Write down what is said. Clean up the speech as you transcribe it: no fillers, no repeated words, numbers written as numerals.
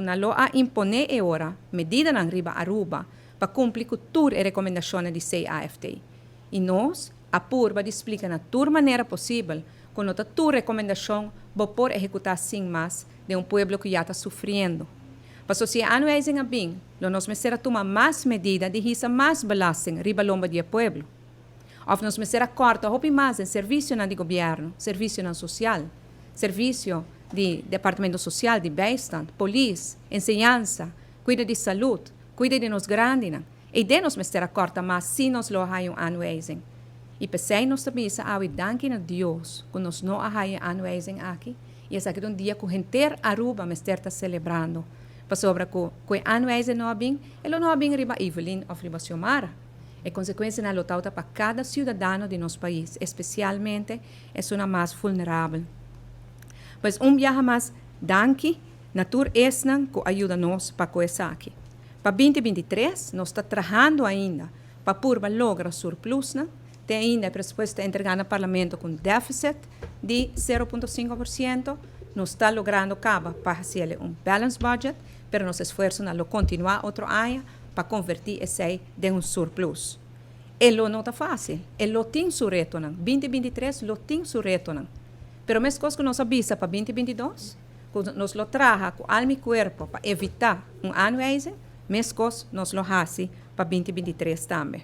Nan lo a impone e ora medidanan riba Aruba pa cumpli cu tur e recomendacionnan di CAFT. Y nos a purba di splica na tur manera posibel cu no ta tur recomendacion bo por ehecuta sin mas den un pueblo cu ya ta sufriendo. Paso si e aanwijzing a bin, lo nos mester a tuma mas medida di hisa mas belasting riba lomba di e pueblo. Of nos mester a corta hopi mas den servicionan di gobierno, servicionan social, servicio di departamento social, di bijstand, polis, enseñansa, cuido di salud, cuido di nos grandinan. Eyden nos mester a corta mas si nos lo a haya un aanwijzing. Y pesey nos ta bisa awe danki na Dios cu nos no a haya e aanwijzing aki y esaki ta un dia cu henter Aruba mester ta celebrando pasobra cu cu e aanwijzing no a bin e lo no a bin riba Evelyn of riba Xiomara. E consecuencianan lo tawata pa cada ciudadano di nos pais, especialmente esunnan mas vulnerabel. Pues un biaha mas danki na tur esnan cu a yuda nos pa cu esaki. Pa 2023 nos ta trahando ainda pa purba logra surplusnan, te ainda e presupuesto ta entrega na Parlamento cu un deficit di 0.5%, nos ta logrando caba pa haciele un balanced budget, pero nos esfuerzonan lo continua otro aña pa converti esey den un surplus. E lo no ta facil, e lo tin su retonan, 2023 lo tin su retonan, pero mescos cu nos a bisa pa 2022, cu nos lo traha cu alma y cuerpo pa evita un aanwijzing, mescos nos lo haci pa 2023 tambe.